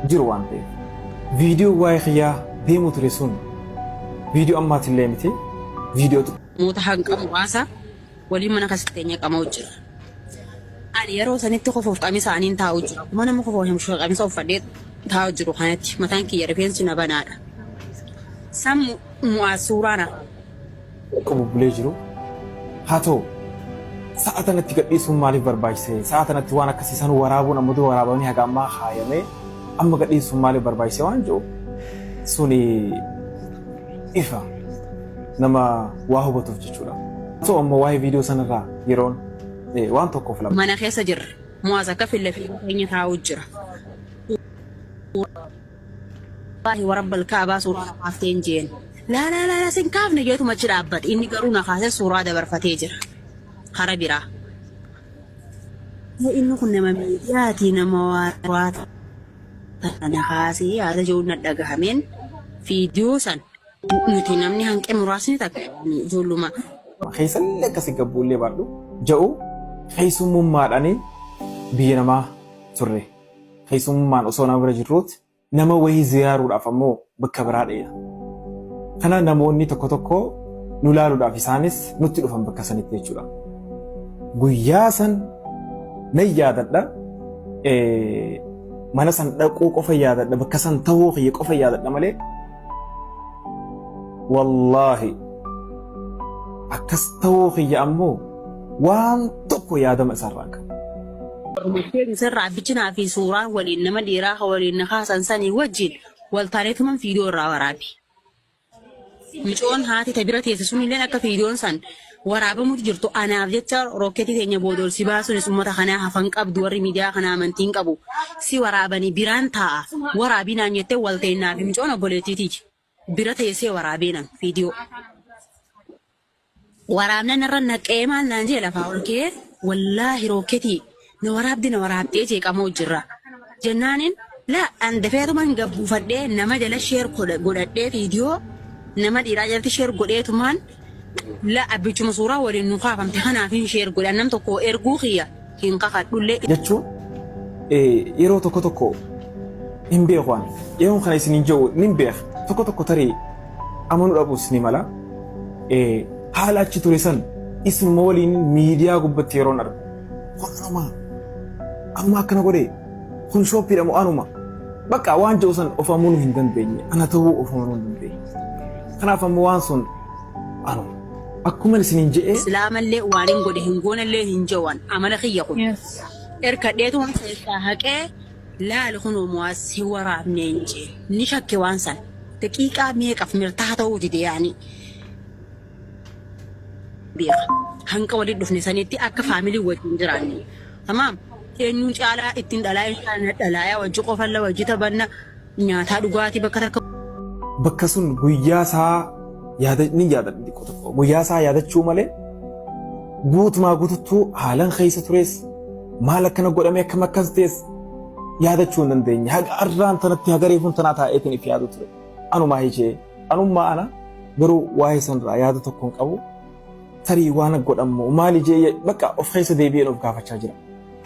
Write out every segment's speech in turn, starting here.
jiru waan ta'eef. Viidiyoo waa'ee kiyyaa deemu ture sun viidiyoo ammaatillee miti viidiyoo Namoota hanqa muraasa waliin mana keessa teenyee qama'u jira. Ani yeroo sanitti kofuuf qamisa aniin taa'u jira. Akkuma nama kofoo qamisa uffadhee taa'u jiru kanatti mataan kiyya rifeensi na banaadha. San mu'aa suuraa na xiqqoo bubbulee jiru. Haa ta'u sa'a tanatti gadhiisuun maaliif barbaachise? Sa'a tanatti waan akkasii san waraabuun amma dura waraabamee haga ammaa kaayamee amma gadhiisuun maaliif barbaachise waan jiru suni ifa nama waa hubatuuf jechuudha. Haa ta'u ammoo waa'ee viidiyoo sanarraa yeroon waan tokkoof lama. Mana keessa jirra. Mu'aaz akka fillafii keenya taa'u jira. Wallaahi warabbal kaabaa suuraa na kaafteen jeen. Laa laa laa sin kaafne jeetuma achi dhaabbate. Inni garuu na kaasee suuraa dabarfatee jira. Kara biraa. Inni kun nama miidiyaati, nama waa tana kaasee yaada jiru na dhagahameen viidiyoo san nuti namni hanqee muraasni takka ijoolluma. Keessallee akkasii gabbuullee baadhu ja'u keessummummaadhaan biyya namaa turre. Keessummaan osoo nama bira jirruutti nama wayii ziyaaruudhaaf ammoo bakka biraa dheena. Kana namoonni tokko tokko nu laaluudhaaf isaanis nutti dhufan bakka sanitti jechuudha. Guyyaa san nan yaadadha. Mana san dhaquu qofa yaadadha. Bakka san ta'uu kiyya qofa yaadadha malee wallaahi akkas ta'uu kiyya ammoo waan tokko yaadama isaarraa hin qabu. Sirraa bichinaa fi suuraan waliin nama dhiiraa ka waliin na kaasan sanii wajjin wal taaneetuman viidiyoo irraa waraabe. Micoon haati ta bira teesse sunilleen akka viidiyoon san waraabamutu jirtu anaaf jecha rooketii teenya booda ol si baasuunis uummata kanaa hafan qabdu, warri miidiyaa kanaa amantiin qabu si waraabanii biraan taa'a waraabii naan jettee wal teennaa fi micoon obboleettiitiiti bira teessee waraabee nan viidiyoo. Waraabna narra naqee maal naan jee lafaa ol ka'ee, wallaahi rooketii na waraabdi na waraabdee jeeqamoo jirra. Jennaanin laa an dafeetuman gabbuufadhee nama jala share godhadhee, viidiyoo nama dhiiraa jalatti share godheetumaan, laa abbichuma suuraa waliin nu kaafamte kanaafin share godhe, nam tokko erguu kiyya hin kakadhullee. Jechuun yeroo tokko tokko hin beeku ani. Yeroon kana isin hin jedhu nin beeka. Tokko tokko tarii amanuu dhabuus ni mala. Haala achi ture san isinuma waliin miidiyaa gubbatti yeroon argu. Kun anuma amma akkana godhe, kun shooppiidha moo anuma? Bakka waan jedhu san of amanuu hin dandeenye. Ana ta'uu of amanuu hin dandeenye. Kanaaf ammoo waan sun anuma. Akkuma isiniin jedhee. Islaamallee waan hin godhe hin goonellee hin jewan amala kiyya kun. Erkadheetuma keessaa haqee, laali kunoo Mu'aaz si waraabneen jeen. Ni shakke waan san. Daqiiqaa meeqaf mirtaha ta'uu dide yaani. Beeka. Hanqa walitti dhufne sanitti akka faamilii wajjin jiraanne. Tamaam. Eenyuun caalaa ittiin dhalaa, eenyuun caalaa dhalaaya, wajji qofalla, wajji taphanna, nyaataa dhugaatii bakka takka. Bakka sun guyyaa isaa yaada ni yaadadha xiqqoo tokko. Guyyaa isaa yaadachuu malee guutumaa guututtuu haalan keessa tures, maal akkana godhamee akkam akkas ta'es yaadachuu hin dandeenye. Haga arraan tanatti, haga reefuun tanaa taa'eetiin if yaadu ture. Anumaa hiikee anummaa ana garuu waa'ee sanarraa yaada tokko hin qabu. Tarii waan godhamu maali jee bakka of keessa deebi'een of gaafachaa jira.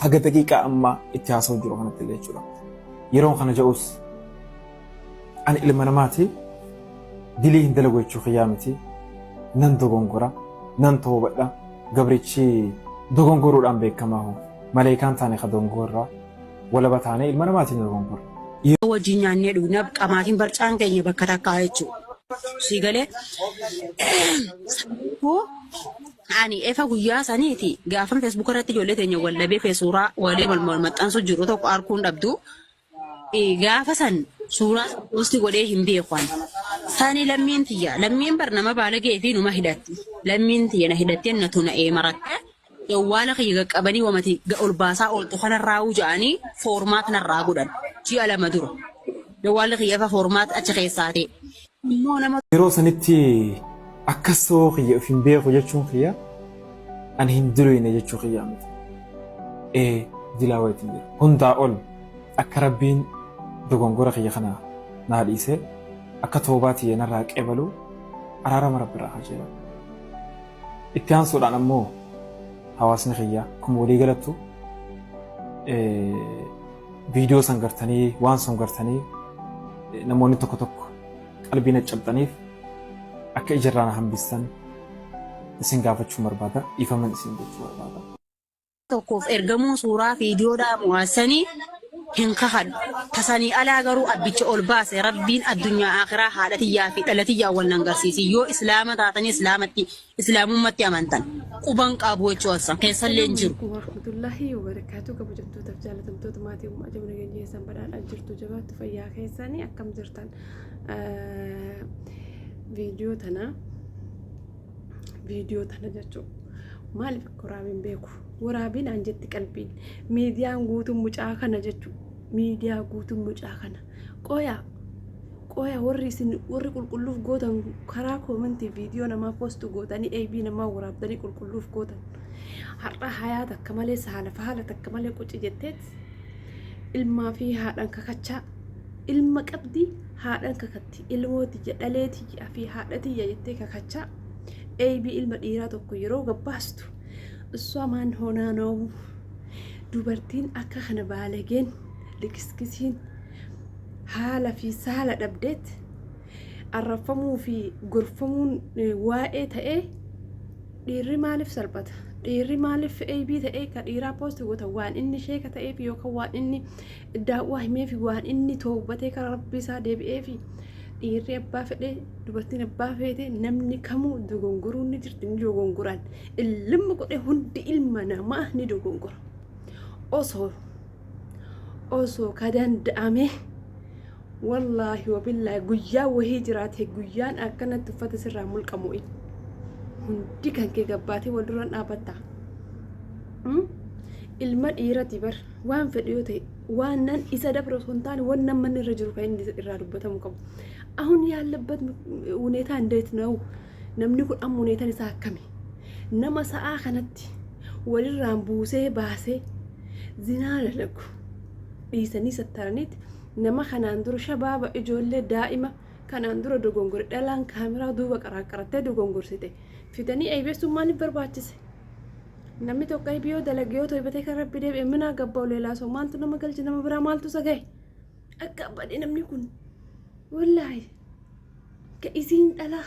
Haga daqiiqaa ammaa itti haasa'u jiru kanatti illee jechuudha. Yeroon kana jedhus ani ilma namaati, dilii hin dalagu jechuu kiyyaa miti. Nan dogongora, nan toobadha. Gabrichi dogongoruudhaan beekamaa hoo. Maleekaan taane ka dogongorraa walaba taane, ilma namaatiin dogongora. Wajjin nyaannee dhugna, qamaatiin barcaan keenya bakka takkaa jechuudha. Si galee koo ani efa guyyaa saniiti gaafan Facebook irratti ijoollee teenya wal dhabee fi suuraa walii wal wal maxxansu jiru tokko arguun dhabdu. Gaafa san suuraa post godhee hin beeku ani. Sani lammiin tiyya, lammiin bar nama baalagee fi numa hidhatti. Lammiin tiyya na hidhattee na tuna'ee maratte. Jawwaala kiyya qaqqabanii wamati ol baasaa ooltu kanarraa ja'anii format narraa godhan ji'a 2 dura. Jawwaalli kiyya ifa format achi keessaa ta'e. Immoo nama Yeroo sanitti akkas ta'uu kiyya of hin beeku jechuun kiyya ani hin diloyne jechuu kiyyaa miti. Ee, dilaa wayitiin jira. Hundaa ol akka Rabbiin dogongora kiyya kana naa dhiisee akka toobaa tiyya narraa qeebalu araarama Rabbirraa kajeela. Itti aansuudhaan ammoo hawaasni kiyya akkuma walii galattu Viidiyoo san gartanii waan sun gartanii namoonni tokko tokko qalbii na cabxaniif akka ijarraa na hambistan isin gaafachuu barbaada. Dhiifaman isin gochuu barbaada. Tokkoof ergamuu suuraa viidiyoodhaa mu'aassanii hin kakadhu. Tasanii alaa garuu abbicha ol baase rabbiin addunyaa akhiraa haadha tiyyaa fi dhala tiyyaa wal nan garsiisi. Yoo islaama taatanii islaamatti islaamummatti amantan quban qabu jechuu assan keessallee hin jiru. Assalamu alaikum warahmatullahi wabarakatuh. Kabajamtootaaf jaalatamtoota maatii ummaa ajab nageenya keessan badhaadhaa jirtu jabaattu fayyaa keessanii akkam jirtan. Viidiyoo tana viidiyoo tana jechuun maaliif akka waraabiin beeku waraabiin aan jetti qalbiin miidiyaan guutuun mucaa kana jechuun miidiyaa guutuun mucaa kana qoyaa qoyaa warri isin warri qulqulluuf gootan karaa koomentii viidiyoo namaa poostu gootanii eebii namaa waraabdanii qulqulluuf gootan har'a hayaa takka malee saala faala takka malee quci jetteet ilmaa fi haadhan kakachaa ilma qabdi haadhan kakatti ilmoo tiyya dhalee tiyya fi haadha tiyya jettee kakachaa eeybii ilma dhiiraa tokko yeroo gabbaastu እሷ ማን ሆና ነው dubartiin akka kana baalageen likiskisiin haala fi saala dhabdeet arrabfamuu fi gorfamuun waa'ee ta'ee dhiirri maaliif salphata? Dhiirri maaliif eebii ta'ee ka dhiiraa poosti goota waan inni sheeka ta'eef yookaan waan inni daawwaa himeef waan inni toowbatee karaa rabbii isaa deebi'eef dhiirri abbaa fedhee dubartiin abbaa feete namni kamuu dogongoruun ni jirti ni dogongoran ilma godhe hundi ilma namaa ni dogongora. Osoo osoo ka danda'ame wallaahi wabillaahi guyyaa wahii jiraate guyyaan akkanatti uffata sirraa mulqamu hundi kan kee gabbaatee wal duraan dhaabbatta. Ilma dhiirati bar waan fedhe yoo ta'e waan nan isa dabra osoo hin taane waan namni irra jiru kan inni irraa dubbatamu qabu. አሁን ያለበት ሁኔታ እንዴት ነው? Namni kun amma ሁኔታን isaa akkami? Nama sa'aa kanatti walirraan buusee baasee zinaa dalagu dhiisanii sattaraniiti nama kanaan dura shabaaba ijoollee daa'ima kanaan dura dogongore dhalaan kaameraa duuba qaraqqarattee dogongorsite fidanii eebeessuun maaliif barbaachise? Namni tokko eebii yoo dalage yoo to'atee kan rabbi deebi'e minaa gabbaa leelaasoo maaltu nama galche nama biraa maaltu isa gahe? Akka abbadhe namni kun wallaahi ka isiin dhala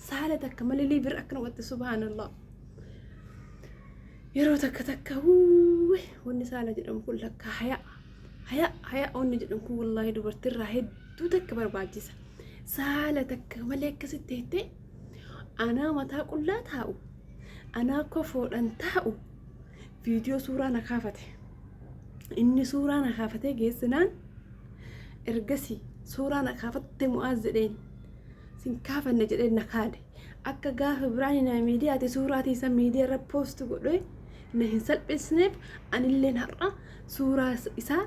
saala takka malee liibir akkana watte subhaanallah. Yeroo takka takka wanni saala jedhamu kun lakka haya haya haya wanni jedhamu kun wallaahi dubartiirraa hedduu takka barbaachisa. Saala takka malee akkasitti teettee anaa mataa qullaa taa'u anaa kofoodhaan taa'u viidiyoo suuraa na kaafate. Inni suuraa na kaafatee geessinaan ergasii suuraa na kaafatte mu'aaz jedheen sin kaafanne jedheen na kaade. Akka gaafa biraan na miidiyaati suuraatii isa miidiyaa irra poost godhee na hin salphisneef anilleen har'a suuraa isaa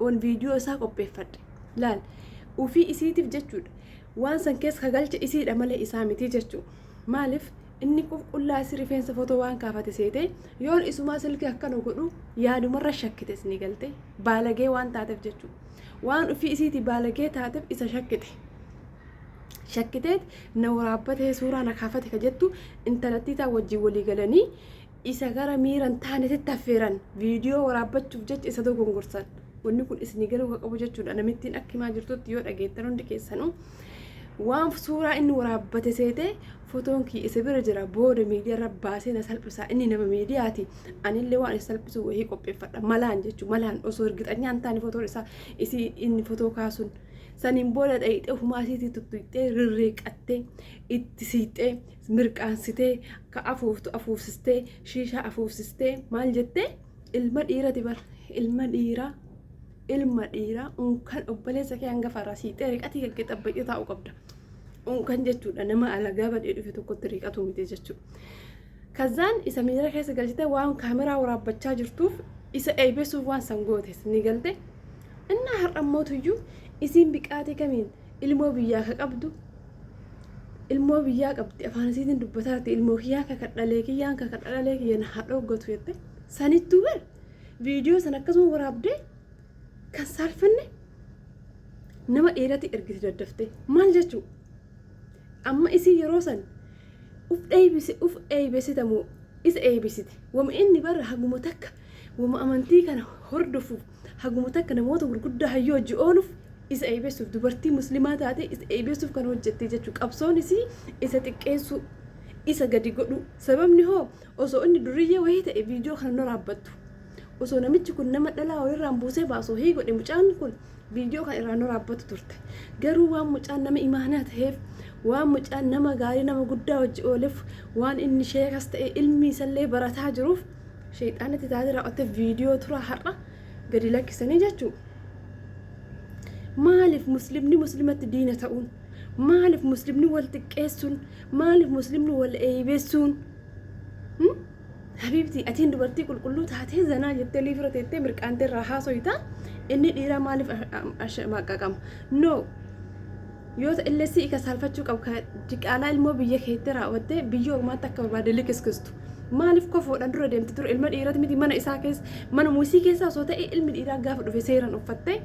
on viidiyoo isaa qopheeffadhe. Laal ufii isiitiif jechuudha. Waan san keessa kagalche isiidha malee isaa miti jechuudha. Maaliif inni qullaa isii rifeensa footoo waan kaafate seete yoon isumaa silkii akkana godhu yaadumarra shakkite isinii galte baalagee waan taateef jechuudha. Waan ufii isiitii baalagee taateef isa shakkite. Shakkiteet na waraabbatee suuraa na kaafate ka jettu intalattii taa wajjin walii galanii isa gara miiran taanetti affeeran viidiyoo waraabbachuuf jecha isa dogongorsan. Wanni kun isinii galuu ka qabu jechuudha. Namittiin akka himaa jirtutti yoo dhageettan hundi keessanuu waan suuraa inni waraabbate seetee fotoon kiyya isa bira jira booda miidiyaa irra baasee na salphisa inni nama miidiyaati anillee waan isa salphisu wayii qopheeffadha malaan jechuudha malaan osoo ergixanyaa hin taane fotoon isaa isii inni fotoo kaasuun saniin booda dhayixee ofumaa isiitii tuttuqxee rirriiqattee itti siixxee mirqaansitee ka afuuftu afuufsistee shiishaa afuufsistee maal jettee ilma dhiirati bar ilma dhiiraa ilma dhiiraa unkan obboleessa kee hangafa irraa siixee riqatii kan kee xabbayyee taa'uu qabda. Unkan jechuudha nama alagaa badhee dhufe tokkotti riqatu miti jechuudha. Kazaan isa miira keessa galchite waan kaameraa waraabbachaa jirtuuf isa eeybisuuf waan san goote ni galte. Innaa har'a mootuyyuu isiin biqaatee kamiin ilmoo biyyaa ka qabdu ilmoo biyyaa qabdi afaan isiitiin dubbataati ilmoo kiyyaan kakadhalee kiyyaan kakadhalee kiyyan haa dhoggatu jette sanittuu bar viidiyoo san akkasuma waraabdee kan saalfanne nama dhiiratti ergite daddafte maal jechuu amma isii yeroo san uf eeybise uf eeybisitamoo isa eeybisite wama inni bara haguma takka Wama amantii kana hordofuuf haguma takka namoota gurguddaa hayyuu hojii ooluuf isa eebeessuuf dubartii muslimaa taate isa eebeessuuf kan hojjette jechuudha. Qabsoon isii isa xiqqeessuu, isa gadi godhu. Sababni hoo osoo inni duriyyee wayii ta'e viidiyoo kana hin waraabbattu. Osoo namichi kun nama dhalaa wayirraan buusee baasu wayii godhe mucaan kun viidiyoo kana irraa hin waraabbatu turte. Garuu waan mucaan nama imaanaa ta'eef, waan mucaan nama gaarii nama guddaa hojii ooleef, waan inni sheekas ta'e ilmi isallee barataa jiruuf sheexaanatti taatee raawwattee viidiyoo turaa har'a gadi lakkisanii jechuudha. Maaliif muslimni muslimatti diina ta'uun? Maaliif muslimni wal xiqqeessuun? Maaliif muslimni wal eeybessuun? Habiibtii atiin dubartii qulqulluu taatee zanaa jettee liifira teettee mirqaantee irraa haasoyta inni dhiiraa maaliif ashamaaqaqama? No! Yoo ta'ellee si'i ka saalfachuu qabu ka diqaalaa ilmoo biyya keettee raawwattee biyya ormaatti akka barbaade likiskistu. Maaliif kofoodhaan dura deemti ture ilma dhiirati miti mana isaa keessa mana muusii keessa osoo ta'e ilmi dhiiraa gaafa dhufe seeran uffattee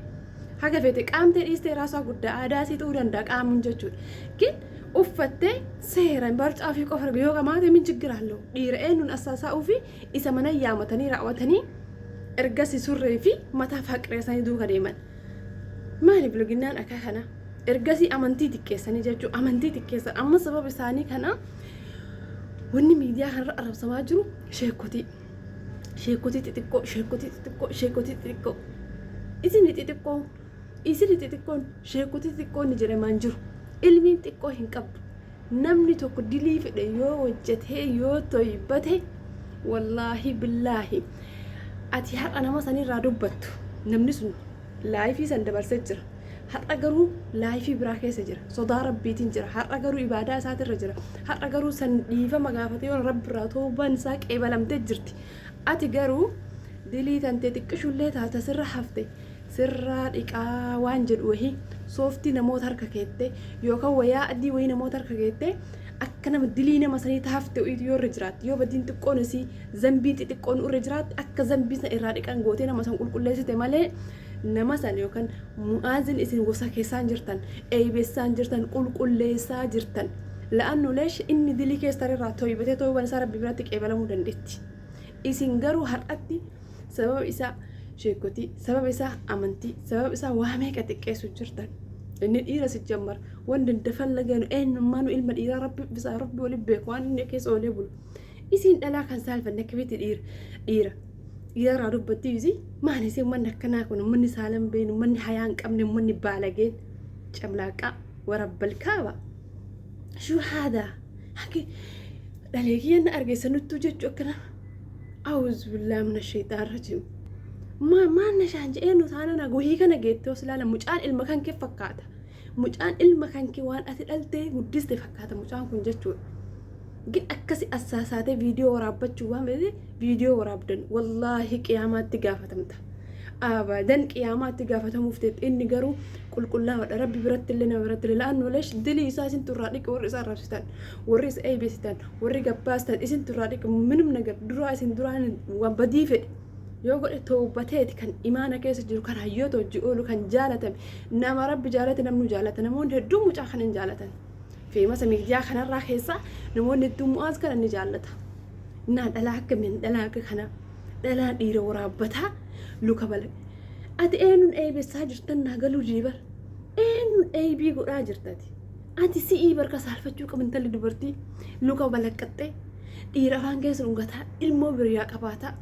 haga feete qaamtee dhiistee raasaa guddaa aadaa isii ta'uu danda'a qaamuun jechuudha. Gin uffattee seeran barcaa ofii qofa yoo qamaate min jiggiraallo dhiira eenyuun assaasaa'uu fi isa mana yaamatanii raawwatanii ergasi surree fi mataa faqreessanii duuka deeman. Maali bilginnaan akka kana? Ergasii amantii xiqqeessanii jechuu amantii xiqqeessan amma sababa isaanii kana wanni miidiyaa kanarra arrabsamaa jiru sheekotii sheekotii xixiqqoo sheekotii xixiqqoo sheekotii xixiqqoo isin xixiqqoo isin xixiqqoon sheekotii xixiqqoon ni jedhamaan jiru ilmiin xiqqoo hin qabdu namni tokko dilii fedhe yoo hojjetee yoo toybate wallaahi billaahi ati har'a nama sanirraa dubbattu namni sun laayifii san dabarsee jira har'a garuu laayifii biraa keessa jira sodaa rabbiitiin jira har'a garuu ibaadaa isaatirra jira har'a garuu san dhiifama gaafate yoo rabbirraa toobaan isaa qeebalamtee jirti ati garuu dilii tantee xiqqishullee taata sirra hafte sirraa dhiqaa waan jedhu wahii sooftii namoota harka keette yookaan wayaa adii wayii namoota harka keette akka nama dilii nama sanii taafte wayiitu yoo irra jiraatte yoo badiin xiqqoon isii zambiin xixiqqoon irra jiraatte akka zambii san irraa dhiqan gootee nama san qulqulleessite malee nama san yookaan mu'aazin isin gosa keessaan jirtan eeybessaan jirtan qulqulleessaa jirtan la'annu leesh inni dilii keessan irraa toybatee toyban isaa rabbi biratti qeebalamuu dandeetti isin garuu har'atti sababa isaa sheekotii sababa isaa amantii sababa isaa waa meeqa xiqqeessu jirtan inni dhiira si jammar waan dandafallaganu eenyummaanu ilma dhiiraa rabbi isaa rabbi waliin beeku waan inni keessa oolee bulu isiin dhalaa kan saalfanne akkamitti dhiira dhiira dhiira irraa dubbatti isii maal isin manni akkanaa kun manni saalan beenu manni hayaa hin qabne manni baalageen camlaaqaa warabbal kaaba shuu haadaa hangi dhalee kiyyan argeessanuttuu jechuu akkana A'uuzu billaahi mina shayxaan rajiim. Maa maal nashaan jedhee nu taanaan wahii kana geettee os ilaala mucaan ilma kan kee fakkaata. Mucaan ilma kan kee waan ati dhaltee guddiste fakkaata mucaan kun jechuudha. Gin akkasi assaasaatee viidiyoo waraabbachuu waan feete viidiyoo waraabdan wallaahi qiyaamaatti gaafatamta. Abadan qiyaamaatti gaafatamuuf teetti inni garuu qulqullaa'aadha rabbi biratti illee nama biratti illee la'annu leesh dilii isaa isin turraa dhiqe warri isaa arrabsitan warri isa eeybisitan warri gabbaastan isin turraa dhiqe minim nagar duraa isin duraan waan badii fedhe yoo godhe toobateeti kan imaana keessa jiru kan hayyoota hojii oolu kan jaalatame nama rabbi jaalate namnu jaalata namoonni hedduun mucaa kana hin jaalatan feemasa miidiyaa kanarraa keessaa namoonni hedduun mu'aaz kana ni jaallata naa dhalaa akka min dhalaa akka kana dhalaa dhiira waraabbataa luka bala ati eenyuun eeybessaa jirtan naa galuu jiibar eenyuun eeybii godhaa jirtati Ati si'ii barka saalfachuu qaba intalli dubartii luka balaqqaxxee dhiira afaan keessa dhungataa ilmoo biriyaa qabaataa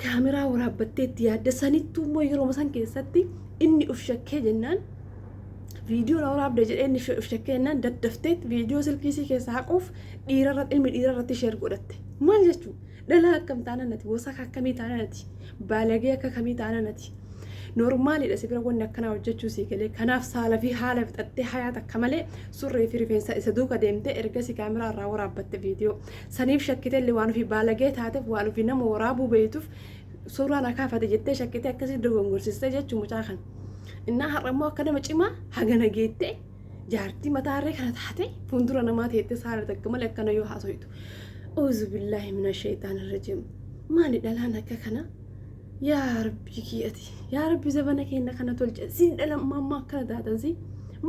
kaameraa waraabbattee itti yaadde sanittuu immoo yeroo san keessatti inni uf shakkee jennaan viidiyoo na waraabde jedhee inni uf shakkee jennaan daddaftee viidiyoo silkii isii keessa haquuf dhiirarra ilmi dhiirarratti sheer godhatte maal jechuu dhalaa akkam taanaan ati wasaka akkamii taanaan ati baalagee akka kamii taanaan ati Noormaaliidha si bira wanni akkanaa hojjechuu sii galee kanaaf saala fi haala fixattee hayaa takka malee surree fi rifeensa isa duuka deemtee ergasii kaameraa irraa waraabbatte viidiyoo saniif shakkitee illee waan ofii baalagee taateef waan ofii nama waraabuu beeytuuf suuraan akaafate jettee shakkitee akkasii dogongorsistee jechuu mucaa kan innaa har'a immoo akka nama cimaa hagana geettee jaartii mataa harree kana taate fuuldura namaa teettee saala takka malee akkana yoo haasoytu. Uuzu billaahi mina sheexaan irra maali dhalaan akka kana Yaa rabbii kiyyati yaa rabbi zabana keenya kana tolche si dhala ammaa akkana taatan si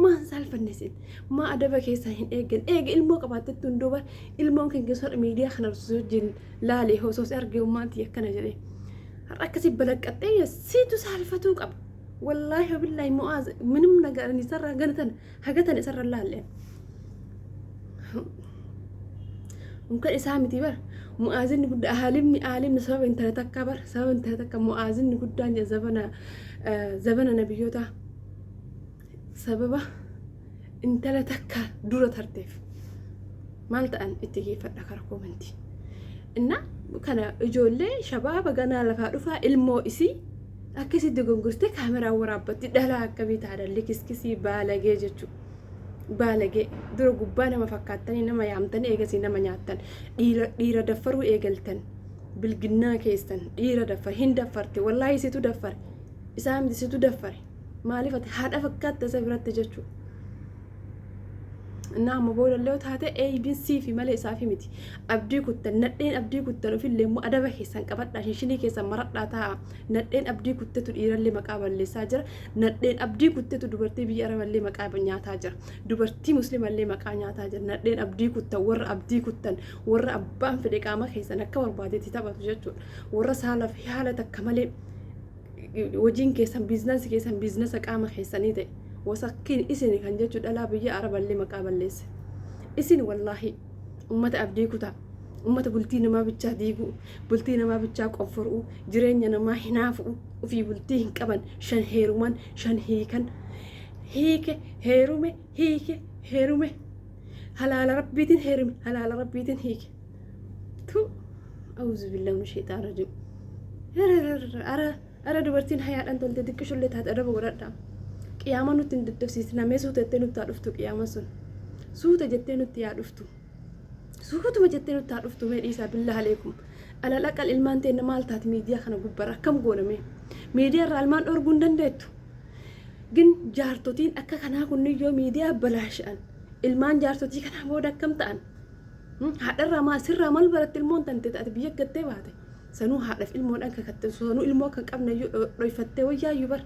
Maan saalfanne isin? Maa adaba keessan hin eeggan? Eega ilmoo qabaattetti hunduu bar ilmoon kan keessan miidiyaa kana osoo wajjin laalee osoo si argee ummaan tiyya akkana jedhee. Har'a akkasii balaqqaxxee siitu saalfatuu qaba. Wallaahi wabillaahi Mu'aaz minim nagar ani isarraa gana tana haga tana isarra laalleen. Unkan isaa miti bar mu'aazinni guddaa aalimni aalimni sababa intala takkaa bar sababa intala takka mu'aazinni guddaan jedha zabana zabana nabiyyootaa sababa intala takka dura tarteef maal ta'an itti geeffadha kara koomantii. Inna kana ijoollee shabaaba ganaa lafaa dhufaa ilmoo isii akkasitti dogongortee kaameraa waraabbatti dhalaa akkamii taadha likiskisii baalagee jechuudha. Baalagee dura gubbaa nama fakkaattanii nama yaamtanii eegasii nama nyaattan dhiira dhiira daffaruu eegaltan bilginnaa keessan dhiira daffar hin daffarte wallaahi situ daffare isaa miti situ daffare maaliif ati haadha fakkaatta isa biratti jechuudha. Innaa amma booda illee yoo taate eeybiin siifi malee isaafi miti. Abdii kuttan nadheen abdii kuttan ofillee immoo adaba keessan qabadhaa shinshinii keessan maradhaa taa'a. Nadheen abdii kuttetu dhiirallee maqaa balleessaa jira. Nadheen abdii kuttetu dubartii biyya araballee maqaa nyaataa jira. Dubartii muslimallee maqaa nyaataa jira. Nadheen abdii kuttan warra abdii kuttan warra abbaan fedhe qaama keessan akka barbaadetti taphatu jechuudha. Warra saala fi haala takka malee hojiin keessan biizinasii keessan biizinasa qaama keessanii ta'e wasakkiin isin kan jechuu dhalaa biyya araballee maqaa balleesse. Isin wallaahi ummata abdii kutaa ummata bultii namaa bichaa diiguu bultii namaa bichaa qofforuu jireenya namaa hinaafu'u ofii bultii hin qaban shan heeruman shan hiikan hiike heerume hiike heerume halaala rabbiitiin heerume halaala rabbiitiin hiike tu auzu billahi min shaytaan rajiim ara ara dubartiin hayaadhaan tolte xiqqishullee taate adaba godhadha qiyaama nutti hin daddafsiisina mee suuta jettee nutti haa dhuftu qiyaama sun suuta jettee nutti yaa dhuftu Suutuma jettee nutti haa dhuftu mee dhiisaa billah aleekum. Alal aqal ilmaan teenna maal taati miidiyaa kana gubbarra akkam goona mee. Miidiyaa irraa ilmaan dhorguu hin dandeettu. Gin jaartotiin akka kanaa kunniin yoo miidiyaa balaasha'an ilmaan jaartotii kanaa booda akkam ta'an. Haadharraa maal sirraa maal baratti ilmoon tante taate biyya gattee baate. Sanuu haadhaaf ilmoodhaan kakatte sanuu ilmoo akka hin qabne iyyuu dhoyfattee wayyaayyuu bar.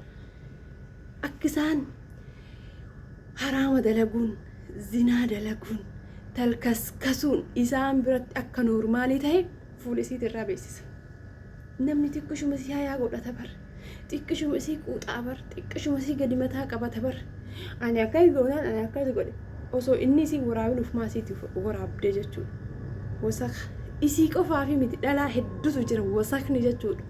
Akka isaan haraama dalaguun, zinaa dalaguun, talkaskasuun isaan biratti akka noormaalii ta'e fuula isiiti irraa beeksisa. Namni xiqqishuma isii hayaa godhata bar. Xiqqishuma isii quuxaa bar. Xiqqishuma isii gadi mataa qabata bar. Ani akkas goonaan ani akkas godhe. Osoo inni isii waraabin ufumaa isiiti waraabdee jechuudha. Wasaka. Isii qofaafi miti dhalaa hedduutu jira wasakni jechuudha.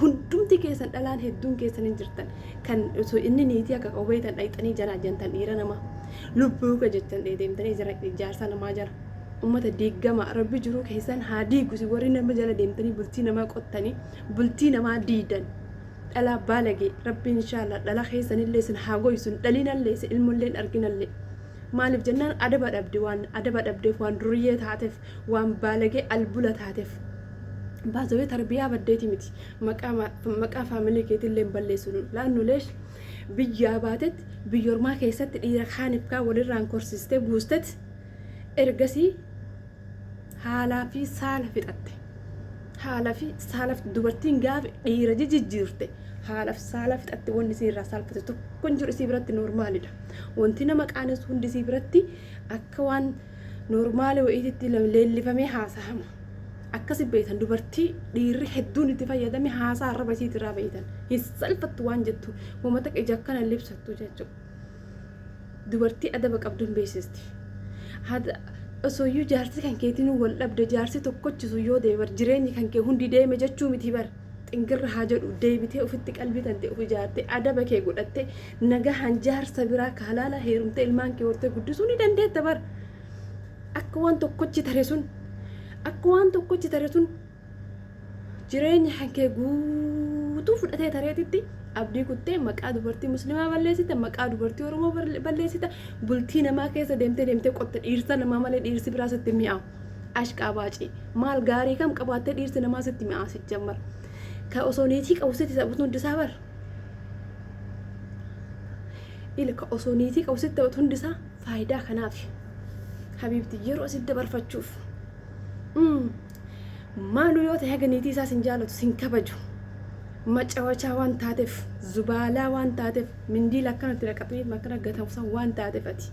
Hundumti keessan dhalaan hedduun keessan hin jirtan. Kan osoo inni niitii akka qabu beektan dhayxanii jalaa jantan dhiira namaa. Lubbuu ka jettan deemtanii jara jaarsa namaa jala. Ummata diiggama rabbi jiruu keessan haa diigu isin warri nama jala deemtanii bultii namaa qottanii bultii namaa diidan. Dhalaa baalagee rabbiin inshaallah dhala keessanillee isin haa goysu hin dhalinallee isin ilmollee hin arginallee. Maaliif jennaan adaba dhabde waan adaba dhabdeef waan duriyyee taateef waan baalagee albula taateef. Baazawee tarbiyaa baddeeti miti. Maqaa maqaa faamilii keetillee hin balleessinu. Laannu leesh biyyaa baatet biyya ormaa keessatti dhiira kaaniif kaan walirraan korsistee buustet ergasii haalaa fi saala fixatte. Haala fi saala dubartiin gaafa dhiira jijjiirte haala fi saala fixatte wanni isii irraa saalfate tokko hin jiru isii biratti noormaalidha. Wanti nama qaanessu hundi isii biratti akka waan noormaali wayiititti leellifamee haasahama. Akkasi beektan dubartii dhiirri hedduun itti fayyadame haasaa arraba isiitirraa beektan. Hin salphattu waan jettu wama takka ija akkana libsattu jechuudha. Dubartii adaba qabdu hin beeksisti. Haadha osooyyuu jaarsi kan keetiin wal dhabde jaarsi tokkochisu yoo deeme bar jireenyi kan kee hundi deeme jechuu miti bar xingirra haa jedhu deebitee ofitti qalbii tante of ijaarte adaba kee godhatte nagahaan jaarsa biraa ka halaala heerumtee ilmaan kee hortee guddisuu ni dandeetta bar. Akka waan tokkochi tare sun akka waan tokkochi tare sun jireenya kan kee guutuu fudhatee tareetitti abdii kuttee maqaa dubartii muslimaa balleessita maqaa dubartii oromoo balleessita bultii namaa keessa deemtee deemtee qotta dhiirsa namaa malee dhiirsi biraa sitti mi'aawu ashqaabaacii maal gaarii kam qabaattee dhiirsi namaa sitti mi'aawu si jammar ka osoo niitii qabu sitti taphatu hundisaa bar ila ka osoo niitii qabu sitti taphatu hundisaa faayidaa kanaaf habiibti yeroo sitti dabarfachuuf Maaluu yoo ta'e haga niitii isaa sin jaalatu sin kabaju. Macawachaa waan taateef Zubaalaa waan taateef mindiila akkanatti naqataniif akkana gatamu san waan taateef ati.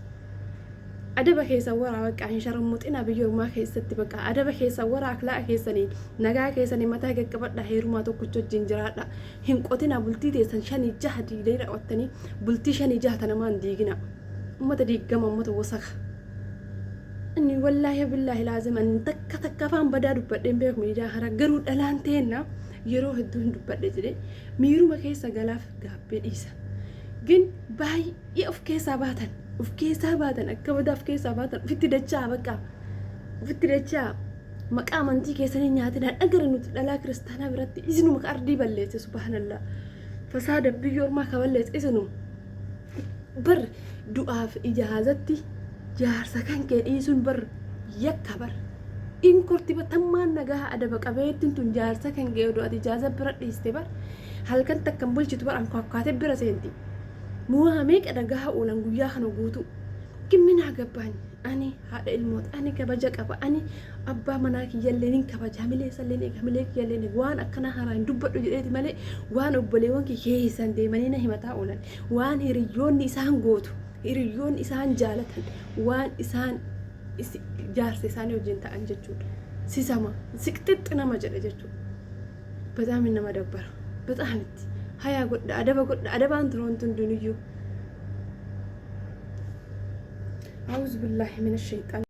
Adaba keessan waraa baqqaa hin sharmuxina biyya ormaa keessatti baqqaa adaba keessan waraa akhlaaqa keessanii nagaa keessanii mataa gaqqabadha heerumaa tokkicha wajjin jiraadha hin qotina bultii teessan shanii jaha diigdanii raawwattanii bultii shanii jaha tanamaa hin diigina ummata diiggama ummata wasaka inni wallaahi billaahi laazim ani takka takka afaan badaa dubbadheen beeku miidiyaa kana garuu dhalaan teenna yeroo hedduu hin dubbadhe jedhee miiruma keessa galaaf gaabbee dhiisa gin baay'ee of keessaa baatan of keessaa baatan akka badaa of keessaa baatan ofitti dachaa bakka ofitti dachaa maqaa amantii keessanii nyaatinaa dhagara nuti dhalaa kiristaanaa biratti isinuma ka ardii balleesse subhaanallah fasaada biyya ormaa ka balleesse isinuma bar du'aaf ijaazatti jaarsa kan kee dhiisuun bar yakka bar in korti batammaan nagaa adaba qabeettiin tun jaarsa kan kee odoo ati ijaaza bira dhiiste bar halkan takkan bulchitu bar ankaakkaatee bira seenti Muwaa meeqa dhagahaa oolan guyyaa kana guutuu. Gimminaa gabbaan ani haadha ilmooti ani kabaja qaba ani abbaa manaa kiyyallee nin kabaja hamilee isallee eega hamilee kiyyallee eega waan akkanaa haraa hin dubbadhu jedheeti malee waan obboleewwan kiyya keessan deemanii na himataa oolan waan hiriyyoonni isaan gootu hiriyyoonni isaan jaalatan waan isaan jaarsa isaanii wajjin ta'an jechuudha. Sisama siqxixxi nama jedha jechuudha. Bexaami nama dabbara. Bexaamitti. Hayaa godha adaba godha adabaan ture wanti hundinuyyuu. A'uuzu billaahi mina shayxaan.